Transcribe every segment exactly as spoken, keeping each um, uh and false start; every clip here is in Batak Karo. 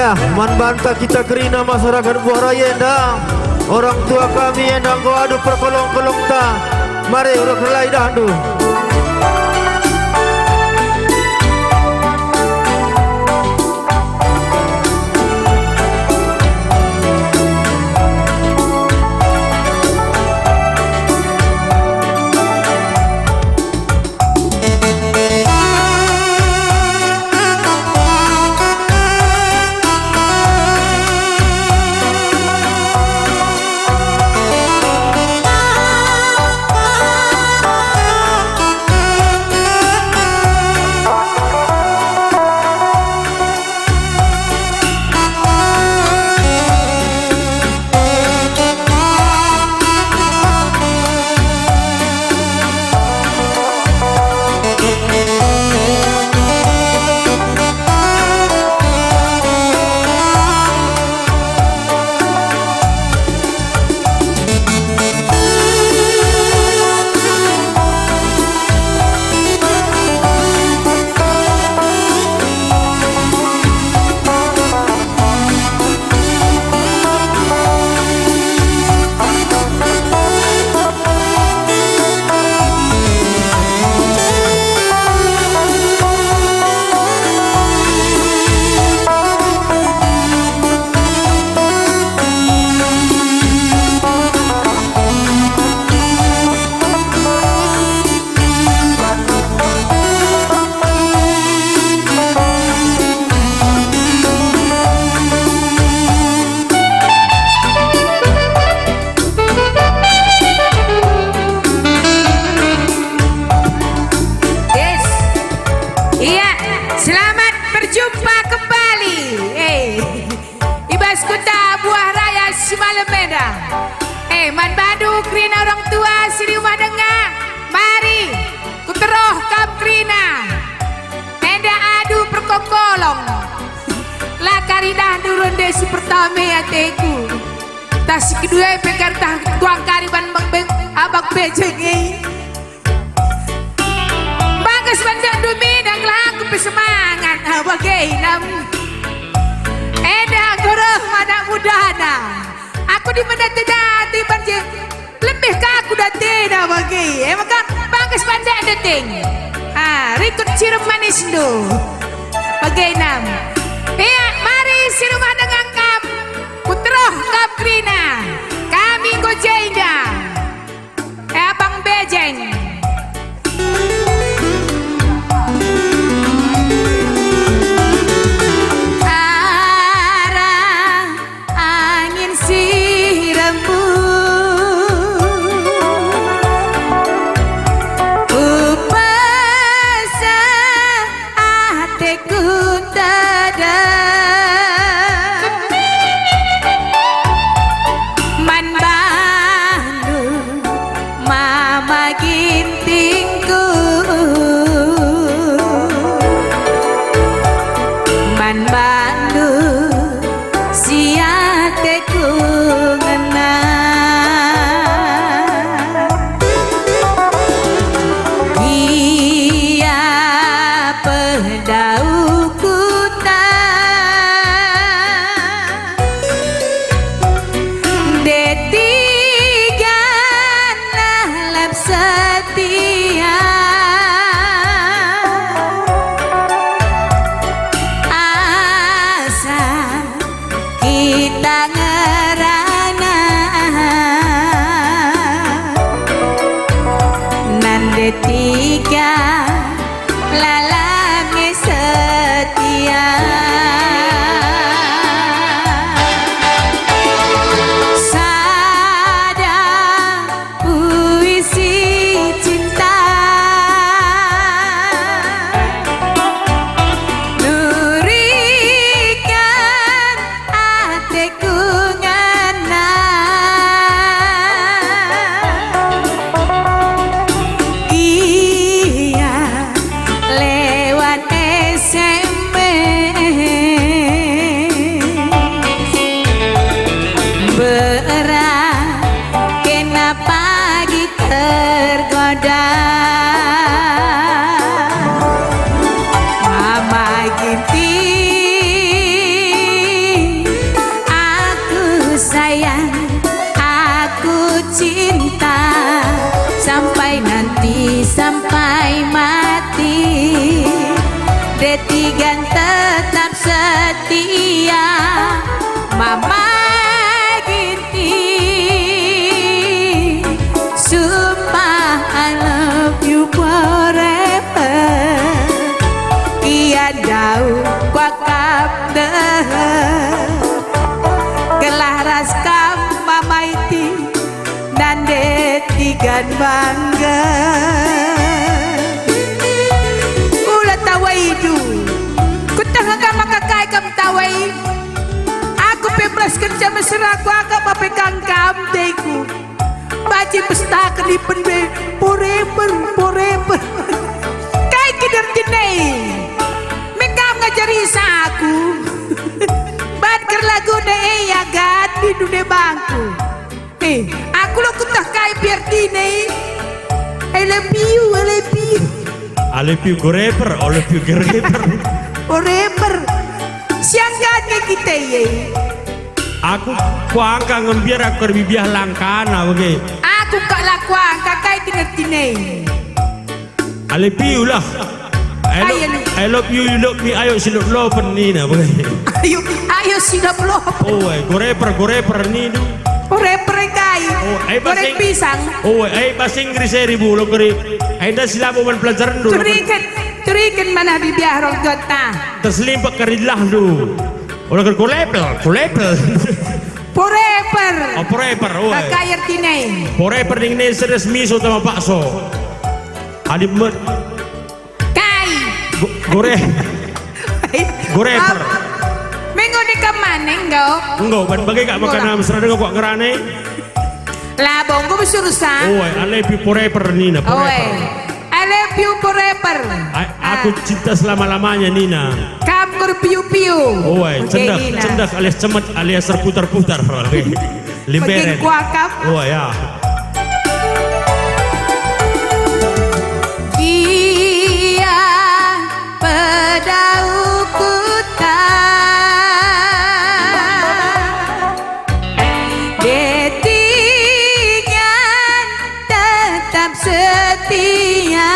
Ah, man banta kita kerina masyarakat Buah Raya enda, orang tua kami enda enggo adu perkolong-kolongta. Mari, udah kelai dahndu. Yes. Iya, selamat berjumpa kembali. Eh, i bas kuta Buah Raya si malem enda. Eh, man bandu kerina orang tua si di rumah denga, mari, kuteroh kam kerina. Enda adu perkokolong. La kari dahndu ronde si pertame ateku. Tah si kedua pe kari tah tuang kari ban abang be-, abang bejeng e. Bagas bandak dumi dan gelah aku pe semangat, ah, bage nam. Enda enggo reh anak mudana. Aku di menda tedati banje lebih ka aku datena bage. E maka bagas bandak dating. Ah, rikut cirem manisndu. Bage nam. Ia, mari si rumah denga kam. Kuteroh kam kerina. Kami enggo jenda. Abang Bejeng. Arah angin si rembuk, kupesa ateku tada. Man bandu mama gintingku, man bandu si ateku ngena. Ia pedauku tak detiga lalap setia. Asa kita ngerana nande tiga lalap nge setia. Sada puisi cinta. Nurikan ateku sampai mati. Detigan tetap setia, Mama Ginting. Sumpah I love you forever. Ia ndauh kuakap deh. Gelah ras kam Mama Ginting, nande tigan bangga. Ula tawaidu. Kueteh nge kam maka kai kam tawai. Aku pe belaskenca mesera kuakap ape kang kam teku. Banci pestaken ipen be forever, forever. Kai kin ertina e? Me kam ngajarisa aku. Bat ker laguna e iagat di dune bangku. Eh, aku lo kueteh kai pe ertina e. I love you, I love you. I love you forever, I love you forever. Forever. Siangkan nge kita e. Aku kuangka ngembiar aku erbibiah langkana bage. Aku kak la kuangka kai kin ertina e. I love you lah. I love, Ayo, Lu. I love you, you love me, ayo silop-lopen nina bage. Ayo, ayo silop-lopen. Oh, eh, forever, forever nindu. Forever kai. Oh, eh, Goreng bahasa Ing-, pisang. Oh, eh, bahasa Inggris e ribu lo keri. Enda silabo man pelajaran dulu. Turiken, turiken mana bibiah rong gota. Terselimpak kerilah lu. Ola kel kolepel, kolepel. Forever. Oh, forever, oh. Kaka ertina e. Forever ning ne seres miso tama pakso. Adi met. Kai. Go-, gore. Goreper. Minggu ni kemana, enggo? Enggo, ban bage kak makan mesra denga kuak ngerana. Labo, enggo besurusa. Oh, I love you forever, nina, forever. Oi. I love you forever. A-, aku cinta selama-lamanya, nina. Kam kurpiu-piu. Oi, cendak, cendak alias cemet alias terputar-putar. Limberen. Kuakap. Oi, ya. Ia pedau kuta. Detingan tetap setia.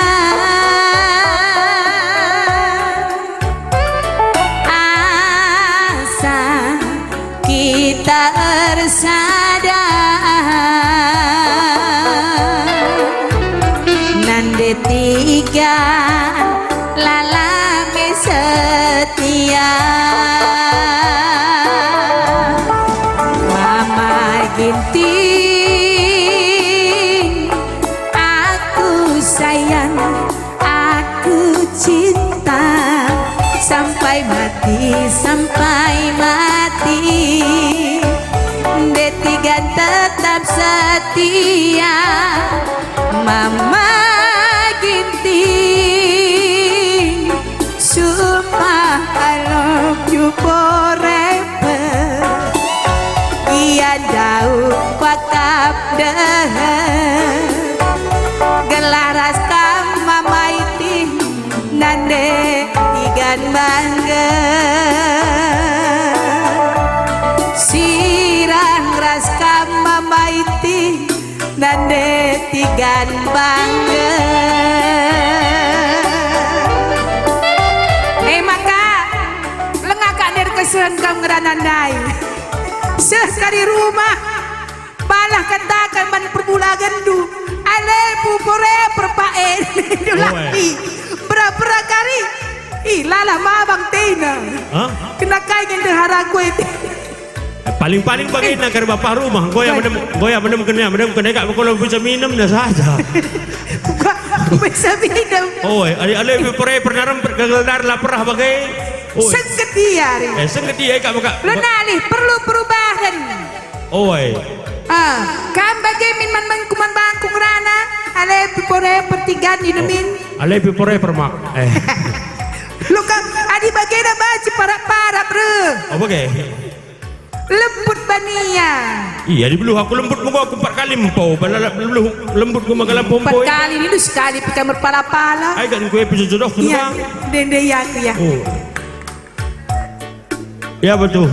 Asa kita ersada. Nande tiga lalami setia. Mama Ginting, aku sayang, aku cinta, sampai mati, sampai mati. Detingan tetap setia, Mama Ginting. Sumpah I love you forever. Ia ndauh kuakap deh. Gelah ras kam Mama Ginting, nande tigan bangga. Sirang ras kam Mama Ginting, nande tigan bangga. E maka, langa kak nir kesehen kam ngerana ndai. Seh kari rumah, balah kataken man perbulagenndu, ale pupore perpaen. Oe. Dulaki, bera-bera kari. Ih, lalah mabang tena. Hah? Kena kai nge ndehara kue. Paling-paling bagena kari bapa rumah, enggo ya medem, enggo ya medem kena, medem kena kak mekolo bisa minem na saja. Bisa minem. Oe, adi ale pupore pernah rempet gagal dar laperah bage. Oe. Sengket ia ari. Eh, sengket ia kak maka. Lenalih perlu perubahan. Oe. Ah, kam bage min man mengku man bangku ngerana, ale pupore pertigan inem min. Ale pupore permak. Eh. Lo kam, adi bagena banci parap-parap re. Oh, bage. Lembut bania. Iya, dibeluh aku lembut mengko aku empat kali empo, balala beluh lembut ku maka lampu empo. Empat kali nindu sekali pika merpala-pala. Ai kan kue pejodoh ku. Iya, dende ya aku ya. Oh. Ya betul.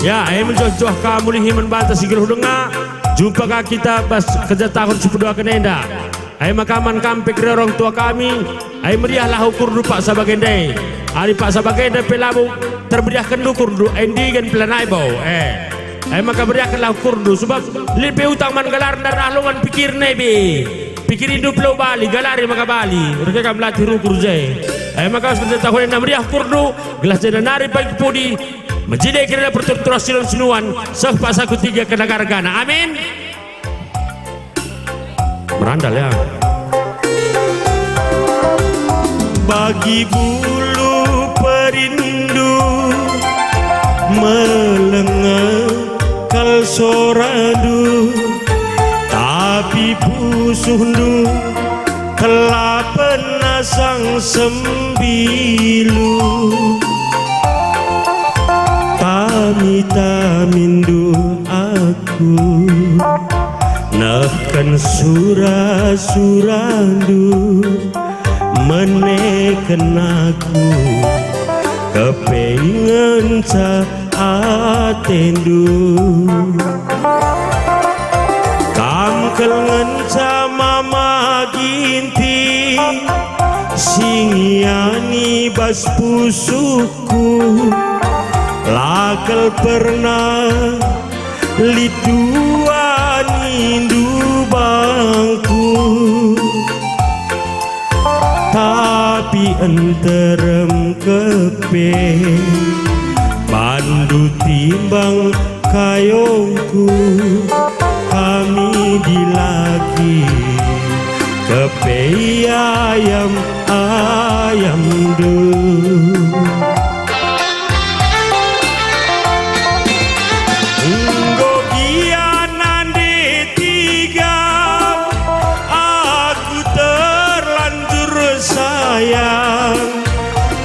Ya, e mejuah-juah ka mulihi man banta si geluh denga, jumpa ka kita bas kerja tahun si peduaken enda. Ai maka man kam pe kerina orang tua kami, ai meriahlah ukurndu paksa bagenda e. Adi paksa bagenda pe labo termeriahkenndu ukurndu, ai ndigan pe lanai bo. Eh. Ai maka meriahkenlah ukurndu, sebab lit pe utang man galarna, reh man pikirna e be. Pikirindu pe la bali, galari maka bali. Reh kam latih ukur je. Ai maka sebenarna tahun enda meriah ukurndu, gelah jenda nari pagi pudi, mejile kerina perturut-turut si nuan, seh paksa kutiga kena gargana. Amin. Merandal, ya. Bagi bulu perindu, melenge kal sorandu, tapi pusuhndu kelapen asang sembilu. Tami-tamindu aku nehken sura-surandu, meneken aku kepengenca atendu. Kam kal ngenca mama Ginting, si ngiani bas pusuhku, la kal pernah lit dua nindu bangku. Tapi nterem kepe bandu timbang kayongku, kami dilaki kepe ayam-ayamndu. Enggo gia nande tiga, aku terlanjur sayang.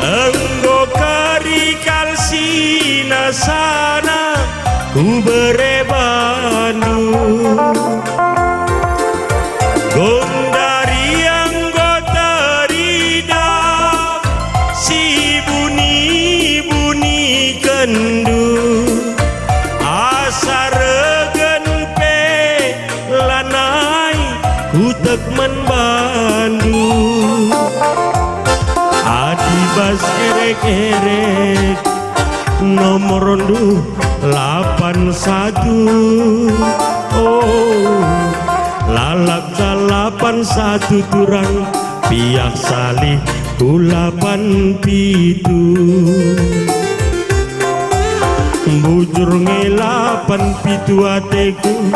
Enggo kari kal sinasana kubere bandu. Gundari enggo terida si buni-bunikenndu, asa regen pe lanai kutek man bandu. Adi bas erek-erek nomorndu lapan satu. Oh, lalap ca lapan satu turang, piah salih ku lapan pitu. Bujur nge lapan pitu ateku,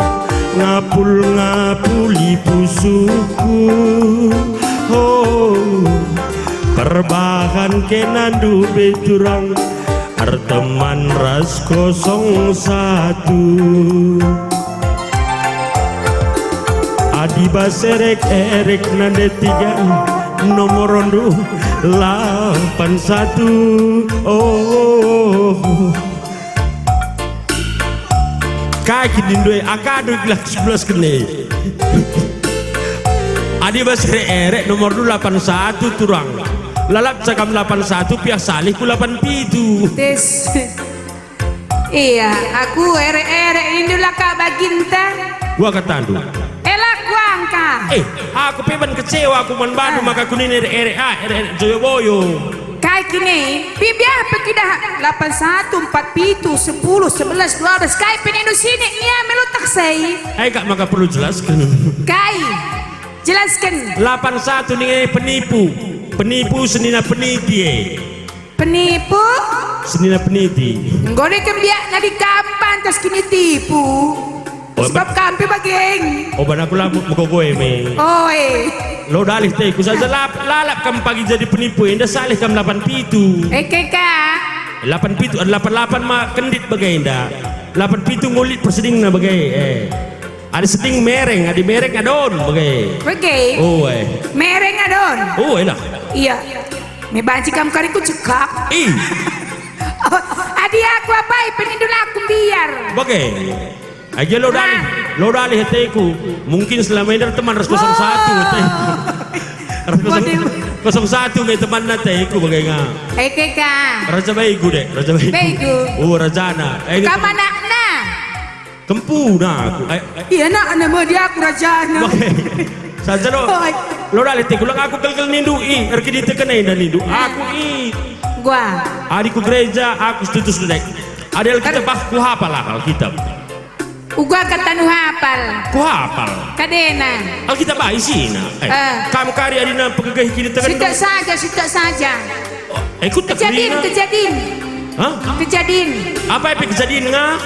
ngapul-ngapuli pusuhku. Oh, perbahan kenandu be turang, erteman ras kosong satu. Adi bas erek-erek nande tiga, nomorndu lapan satu. Oh. Kai kin nindu e, akadu gelah sebelas kene. Adi bas erek-erek nomorndu lapan satu turang. Lalap ca kam lapan satu, piah salih ku lapan pitu. Tes. Iya, aku erek-erek nindu la ka baginta. Ua katandu. Ela kuangka. Eh, aku pe ban kecewa aku man bandu. Ah. Maka kunina erek-erek, ah, erek-erek joyo-boyo. Kai kine, pibiah pe kidah lapan satu, empat pitu, sepuluh, sebelas, dua belas, kai pe nindu sinik ngia melu taksai. Ai kak maka perlu jelasken. Kai, jelasken. Lapan satu ninge penipu. Penipu senina peniti e. Penipu? Senina peniti. Enggo deh kembiak nadi kam pantas kinitipu. Oh, sebab ba- kam pe bage. Oh, ban aku lambut megogoe me. Oe. Lo dalih teku saja lap-, lalap kam pagi jadi penipu, enda salih kam lapan pitu. Eke ka. Lapan pitu, lapan lapan ma kendit bage enda. Lapan pitu ngulit persedingna bage, eh. Adi seding mereng, adi mereng adon bage. Bage. Oh, eh. Mereng adon. Oh, elah. Iya. Me banci kam kari ku cekak. Ih. Oh, adi aku apai penindu la aku mbiar. Bage. Agi lo dalih, lo dalih ateku. Mungkin selama ini teman ras kosong satu ateku. Ras kosong satu. Model. Kosong satu me temanna teh, ku bage nga. Eke ka. Raja Baigu, Dek, Raja Baigu. Baigu. Oh, rajana. Eh, ini Kam anakna? Kempuna aku. Eh, eh. Iya, anakna me dia aku rajana. Oke. Saja lo. Oi. Lo dale teh, kulang aku kel-kel nindu i, erkini tekena indah nindu. Aku i. Gua. Adikku gereja, aku setutus, Dek. Ada Alkitab, Er- bah, kuhapal lah Alkitab. Uga kata nu hapal. Kuhapal. Kadena. Alkitab ah isina. Eh, Eh. Kam kari adina pegegeh kini teken Sitok tu. Saja, sitok saja. Eh, ku tak Kejadin, dina. Kejadin. Hah? Kejadin. Apa epe Kejadin nga?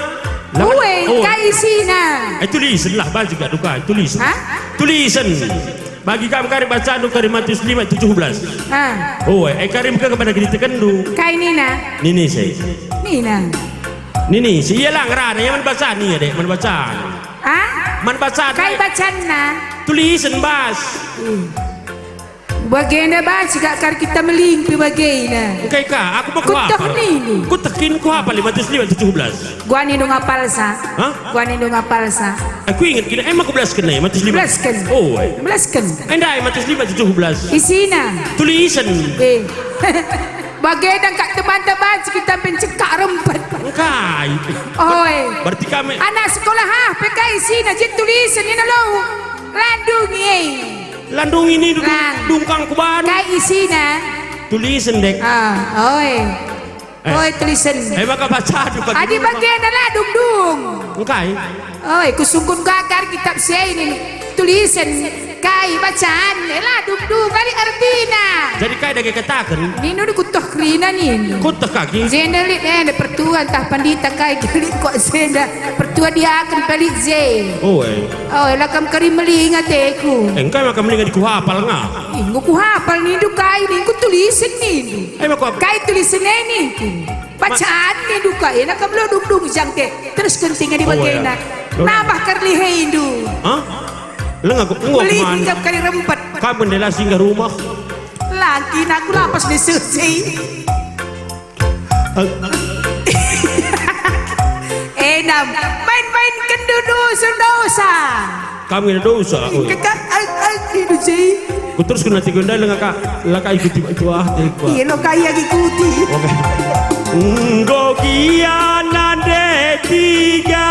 Lawan Ue, Oh. Kai isina? Eh, tulisen lah, baju gak duka, tulisen. Hah? Tulisen. Bagi kam kari bacandu kari Matius lima tujuh belas. Ah. Oh, eh, kari mega kepada kini tekenndu. Kai nina? Nini se. Nina. Nini se, ia lang rana, ia man bacan ia, Dek, man bacan. Ah? Man bacan, Kai Dek. Bacanna? Tulisen, bas. Hmm. Bagenda bas gak kar kita melingpi bagena. Engkai ka, aku mah Kutoh kuhapal. Nini. Kutekin kuhapal lima tujuh belas. Gua nindu ngapalsa. Hah? Gua nindu ngapalsa. Aku inget kina, emang aku belasken nai, Matius lima. Belasken. Oh, eh. Belasken. Endai, Matius lima tujuh belas. Isina. Tulisen. Eh. Bagenda kak teman-teman kita pencekak rempet. Engkai. Oi. Berarti kami Anak sekolah ah, P K isina, je tulisen, nina lo. Landungi, eh. Landungi ni du-, Lang. Dungkang kuban. Kai isina? Tulisen, Dek. Ah, oi. Eh. Oi, tulisen. Eh, maka baca tu bagi Adi dulu, bagenda la dungdung. Engkai? Oi, kusungkun gagar kitab si ini. Tulisen. Kai bacan. Eh, la dungdung. Kali ertina. Jadi kai dage kataken? Ninu di kutoh kerina ninu. Kutoh kaki. Jenda lit, eh, pertua ntah pandita kai lit kok senda. Pertua diaken pelit je. Oh, eh. Oh, la kam kari melinga teku. Eh, engkai maka melinga di kuhapal nga? Ih, enggo kuhapal nindu kai nindu, tulisen nindu. Eh, maka Kai tulisen e nindu. Bacaan nindu kai, ena kam lo dungdung jang te. Terus kenting di Oh, bagena. Ya. Lo Nambah kerlihendu. Hah? Leng aku, enggo Melih man. Kam kari rempet. Kam bendela singgah rumah. Lagi nak ku lapas ni sesi. Enam, main-main kendu dosa-dosa. Kami ada dosa, oi. Kekak, ai, ai, hidup si. Ku terus kena tiga ndai lengak ka, lakai ku tiba itu ah, tiba. Iya, lo kaya ikuti. Oke. Enggo gia nande tiga,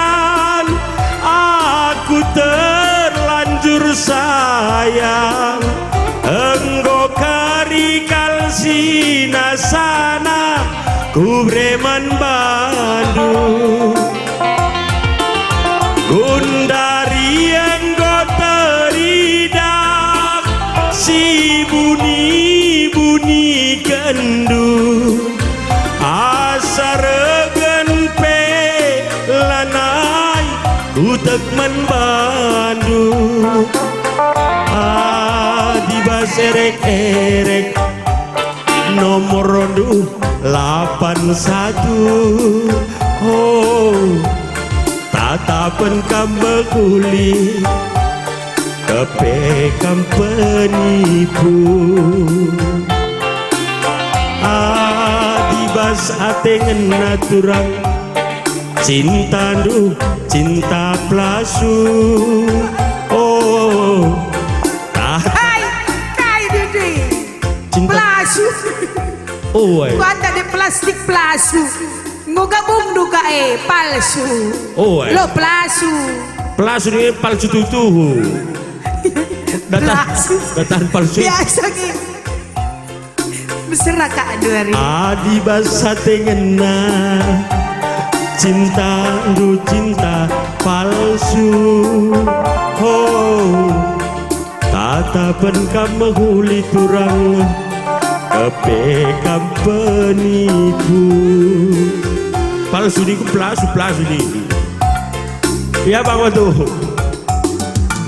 aku terlanjur sayang. Enggo kari kal sinasana, kubere man bandu. Gundari enggo teridah si buni-bunikenndu. Asa regen pe lanai kutek man bandu. Adi bas erek-erek nomorndu lapan satu. Oh, tatapen kam mehuli, kepe kam penipu. Adi bas ate ngena turang, cintandu cinta pelasu. Oh, tah. Hai, kai dede? Cinta Pelasu. Oh, ai. Kuata de plastik pelasu. Enggo gabung duka e, palsu. Oh, ai. Lo pelasu. Pelasu ni palsu tuhu-tuhu. Datan, Pelasu. Datan palsu. Biasa ki. Mesera kak dua hari. Adi bas ate ngena, cintandu cinta palsu. Ho. Tatapen kam mehuli turang, kepe kam penipu. Palsu niku pelasu, pelasu niku. Ya, Bang Watu.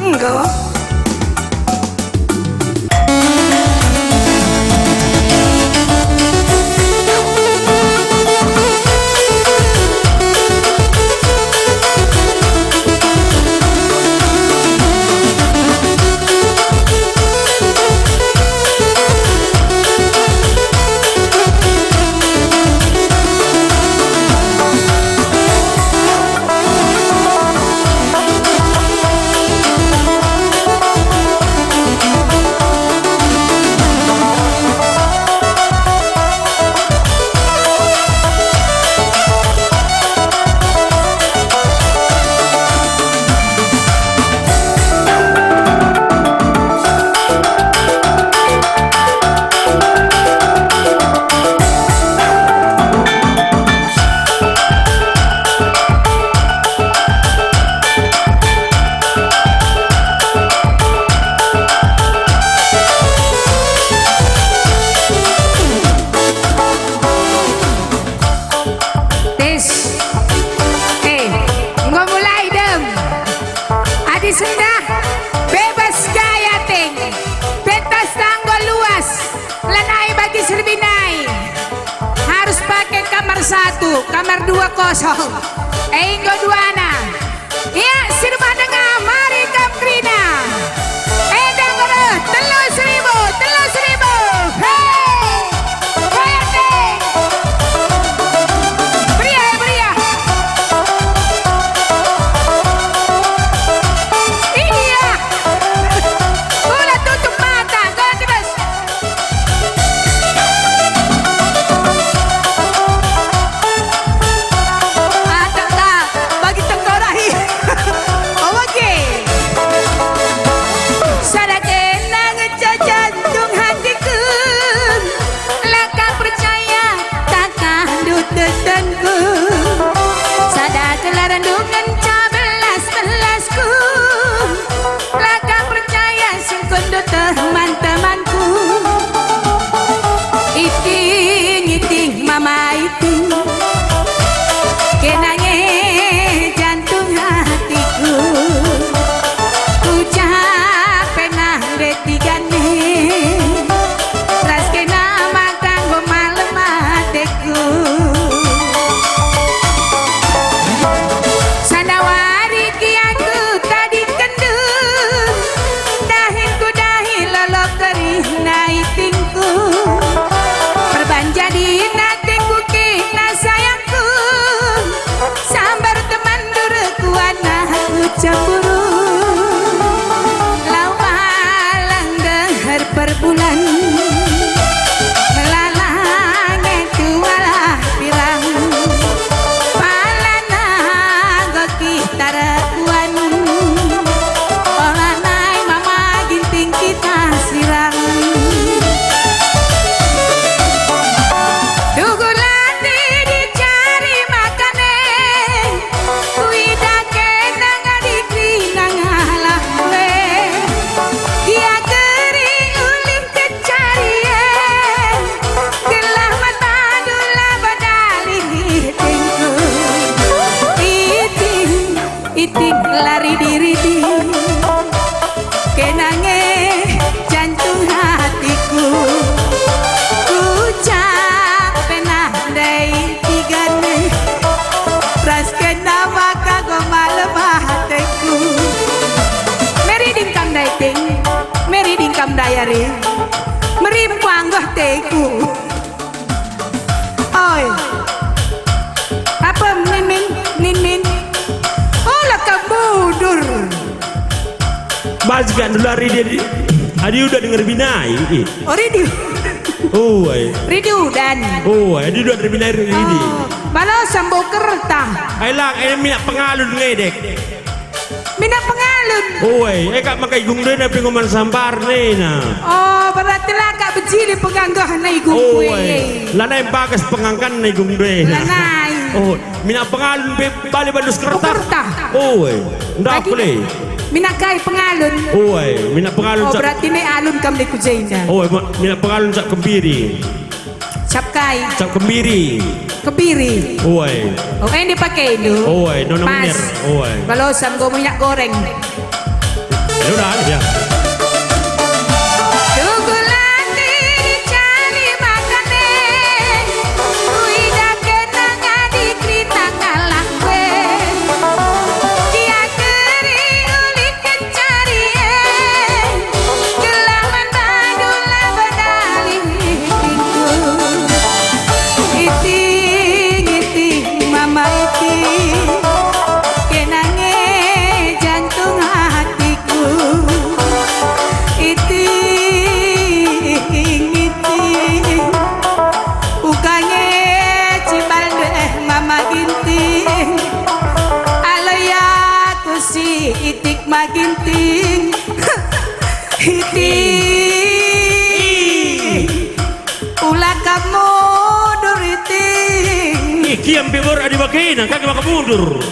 Enggo. Satu, kamar dua kosong. E, enggo duana. Ya, si rumah denga, mari kam kerina. Enda ngereh, telu seribu, telu seribu. Hei! Goyang, ding. Meriah, ya, meriah. Iya. Bola tutup mata, goyang terus. Adakta bagi tengkorai. Oh, oke. Sada kena ngeca jantung hatiku. La kam percaya, takah ndu tetenku. Sada gelar ndu ngenca belas-belasku. La kam percaya singkun ndu teman-temanku. Iting, iting, mama iting. Kena nge jantung hatiku. Ucap penah nde tiga ne. Ras kena maka enggo malem ateku. Sandawari kiaku tadingkenndu, dahinku dahi lolo kerihna itingku. Perban jadi ateku kena sayangku, sambar teman durku anakku cemburu. Lau malem deher perbulan, melala nge tualah pirang. Palana enggo kita rekuan, ola nai mama ginting kita sirang. Tugu lati dicari makanen, kuidah kena ngadi kerina ngalah we. Gia keri ulih kecarien, gelah man bandu la badalih itingku. Iting, iting la ridi-ridi. Kena nge jantung hatiku. Kucap penah ndai tiga ne. Ras kena maka enggo malem ateku. Meri dingkam ndai ting. Meri dingkam ndai ari. Meri mpuanggah teku. Oi. Apa, Min Min? Min Min. Oh, la kam mundur. Bas kan dula ridi, adi udah denger binai. Oh, ridi. Oh, ai. Ridi udan. Oh, ai, adi udah denger binai ridi. Oh, balo sambo kerta. Ai lang, ai minak pengalun ngedek. Minak pengalun. Ue, e kap maka igung dena pe ngoman sambar nena. Oh, berarti la kap bejili penganggahna igung kue. Ue, lanai bagas pengangkanna igung dena. Lanai. Oh, minak pengalun pe bali bandus kerta. Oh, kerta. Ue, ndak le. Minak kai pengalun? Ue, minak pengalun. Oh, berarti ne alun kam de ku jenda. Ue, minak pengalun sak kembiri. Cap kai? Cap kembiri. Kembiri. Ue. Oh, ende pakai itu. Ue, nona menyer. Ue. Balosan go minyak goreng. Ya udah, ya. Tugu lati dicari makanen, kuidah kena ngadi kerina ngalah kue. Dia keri ulih kencari e, gelah man bandu la badalih itingku. Iting, iting, mama iting, kena nge jantung hatiku. Iting, iting, uga nge cibal ndeh mama Ginting. Aloi aku si itik ma Ginting. Iting. Ula kam mundur iting. Ih, kiam pe bor adi bagena, kage maka mundur?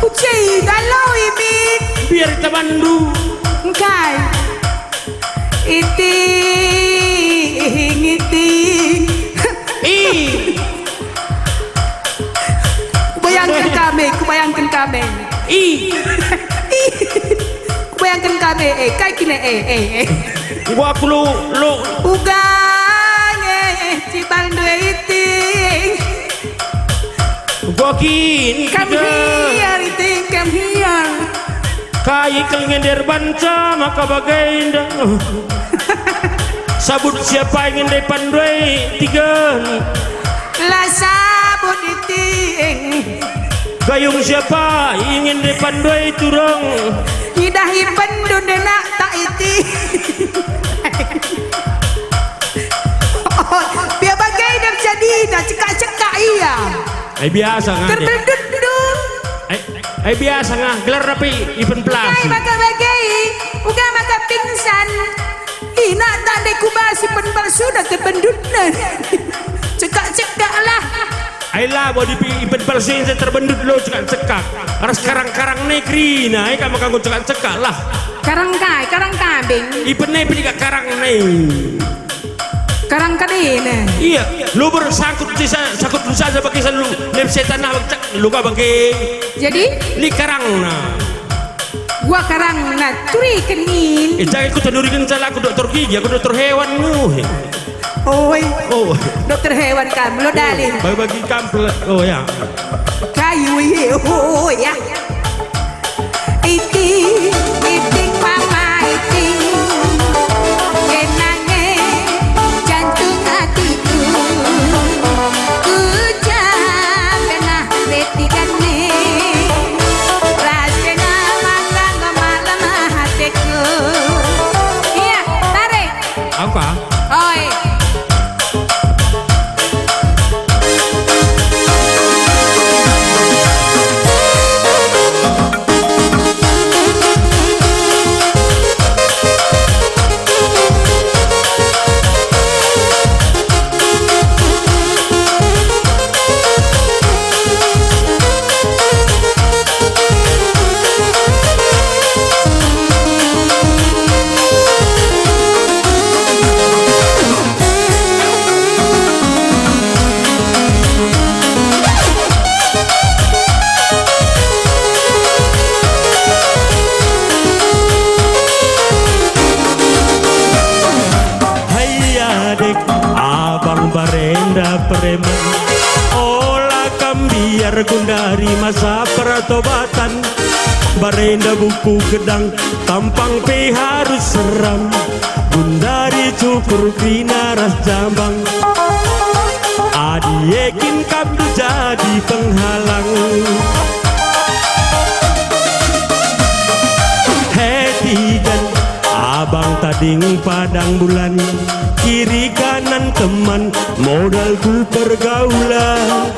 Ucei, galoi, Mit. Biar ita bandu. Engkai. Iting, iting. Ih. Kubayangken kami, kubayangken kami. Ih. Ih. Kubayangken kami, eh, kai kine, eh, eh, eh. Gua aku lo, lo. Uga nge, cibal ndue iting. Okin kam hiar, iting kam hiar. Kai kal ngender banca maka bagenda. Sabut siapa ingin depan doi tiga. La sabut iting. Gayung siapa ingin depan doi turung. Idah ipendun denak tak iting. Oh, biar bagenda jadi dah cekak-cekak ia. Ai biasa nga. Terbendut-bendut. Ai, ai biasa nga, gelar rapi ipen pelasi. Kai maka bage, uga maka pingsan. Ina tande kubasi pen palsu dah terbendutna. Cekak-cekak lah. Ai labo di pi-, ipen palsu insa terbendut lo cekak-cekak. Ras karang-karang nai kerina, ai kama kanggo cekak-cekak lah. Karang kai, karang kambing. Ipen nai penika karang nai. Karang kadena. Iya, lu bersangkut di sa-, sangkut di saja pakai selalu lep setan nah, cek, lu ka bangke. Jadi? Ni karangna. Gua karangna, turiken min. Eh, jangan ku tenduriken salah, aku dokter gigi, aku dokter hewan, nguhe. Oi. Oh. Dokter hewan kamu, lo dalih. Bagi-bagi kampret. Oh, ya. Kayu, iya. Oh, ya. Iting, iting mama iting, ngenange jantung atiku. Ucap kena betigane, ras kena maka ngemalem ateku. Iya, tarik. Aku ah. Oi. Hai adek, abang barenda preman, ola kam biar gundari masa pertobatan. Barenda buku gedang, tampang pe harus seram. Gundari cukur kerina ras jambang. Adi ekin kam jadi penghalang. Heti dan abang tading padang bulan, kiri kanan teman modal ku pergaulan.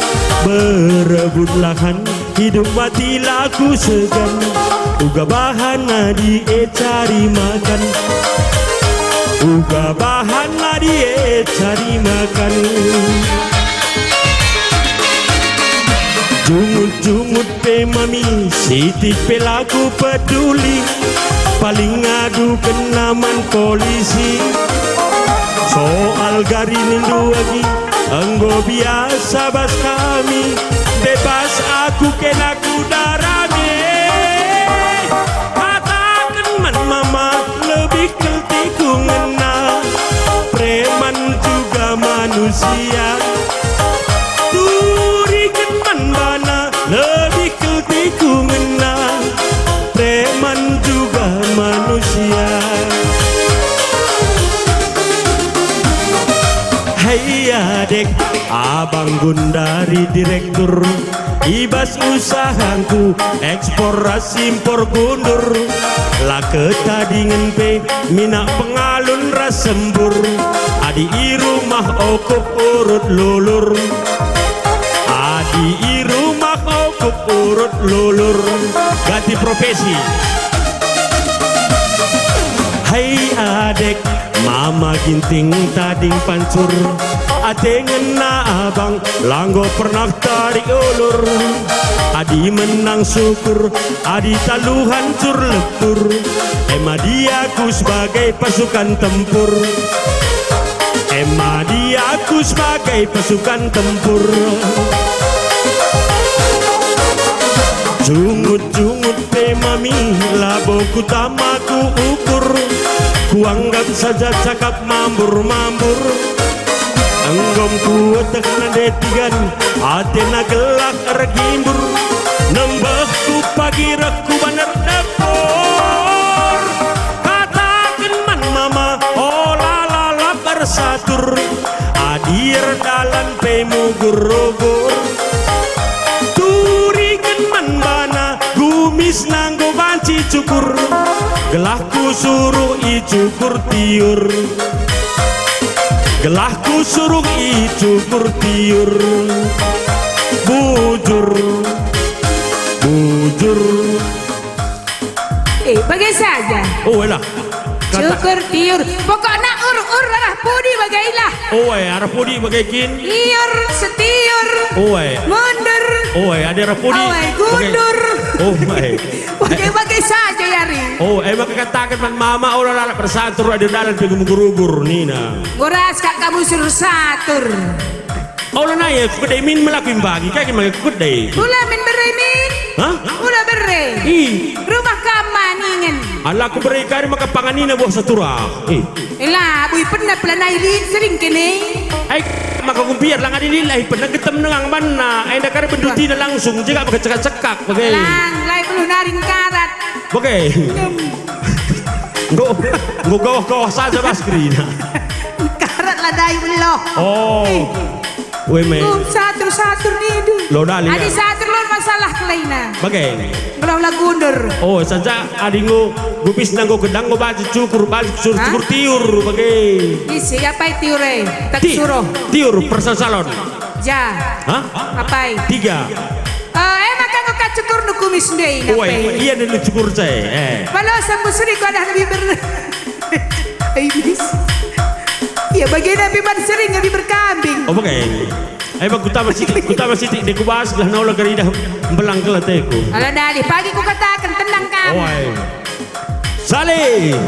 Berebut lahan, hidup mati laku segan. Uga bahan adi e cari makan. Uga bahan adi e cari makan. Jungut-jungut pe mami, sitik pe laku peduli. Paling ngadu kena man polisi. Soal gari nindu agi, enggo biasa bas kami, bebas aku kena ku darami. Kataken man mama, lebih keltiku ngena, preman juga manusia. Turiken man bana, lebih keltiku ngena, preman juga manusia. Hei adek, abang gundari direktur, i bas usahangku ekspor ras impor gundur. La ketadingen pe minak pengalun ras sembur. Adi i rumah okup urut lulur. Adi i rumah okup urut lulur. Ganti profesi. Hei adek, mama ginting tading pancur. Ate ngena abang, la enggo pernah tarik ulur. Adi menang syukur, adi talu hancur lebur. Ema dia ku sebagai pasukan tempur. Ema dia ku sebagai pasukan tempur. Jungut-jungut pe mami, labo kutama ku ukur. Kuanggap saja cakap mambur-mambur. Enggo kueteh nande tigan, atena gelah ergimbur. Nembehku pagi reh kubahan erdepor. Kataken man mama, ola lalap ersatur. Adi erdalan pe mugur-ugur. Turiken man bana, gumisna enggo banci cukur. Gelah kusuruh icukur tiur. Gelah kusuruh icukur tiur. Bujur, bujur. Eh, bage saja. Oh, elah. Kata Cukur tiur. Pokokna ur-ur arah pudi bagailah. Oh, eh, arah pudi bage kin? Iur, setiur. Oh, eh. Mundur. Oh, eh, ada arah pudi. Oh, eh, Bage. Gundur. Oh, eh. Bage-bage saja, Yari. Oh, eh, maka kataken man mama, ola lalap ersatur, adi erdalan pe mugur-ugur, nina. Nguras kak kamu suruh satur. Ola nai, eh, kukede min melaku imbangi, kai kin maka kukede. Ula min bere min. Hah? Ula bere. Ih. Rumah kam maningen. Ala kubere kari maka panganina buah satura. Ih. Ela, bui pernah pelanai lit sering kene. Ai, maka kumbiar lang adi lilai pernah getem nengang banna. Ai, enda kari bendutina langsung, jega maka cekak-cekak, bage. Lang, lai beluh naring karat. Bage. Em. Enggo, enggo gawah-gawah saja bas kerina. Karat la dai beloh. Oh. Weh, me. Oh, satur-satur nidu. Lo dali, adi ya. Satur lo masalah kelaina. Bage. Beloh la gundur. Oh, saja adi enggo gupisna enggo gedang enggo banci cukur, banci cukur, hah? Cukur tiur, bage. Isi, apai tiur e? Tak Ti-, suruh. Tiur persalsalon. Ja. Hah? Apai? Tiga. Eh, eh, maka enggo ka cukur nu kumis ndai, Woi, ngapai? Iya nde cukur ce, eh. Balo sambu seri ku adah lebih ber-, Iblis. Iya, bagena pe ban sering lebih berkambing. Oh, bage. Ai, bang, kutama sitik, kutama sitik, dek kubas, gelah naula geridah mbelang ke ateku. Alah, dalih, pagi kukataken, tenang kam. Oh, ai. Salih.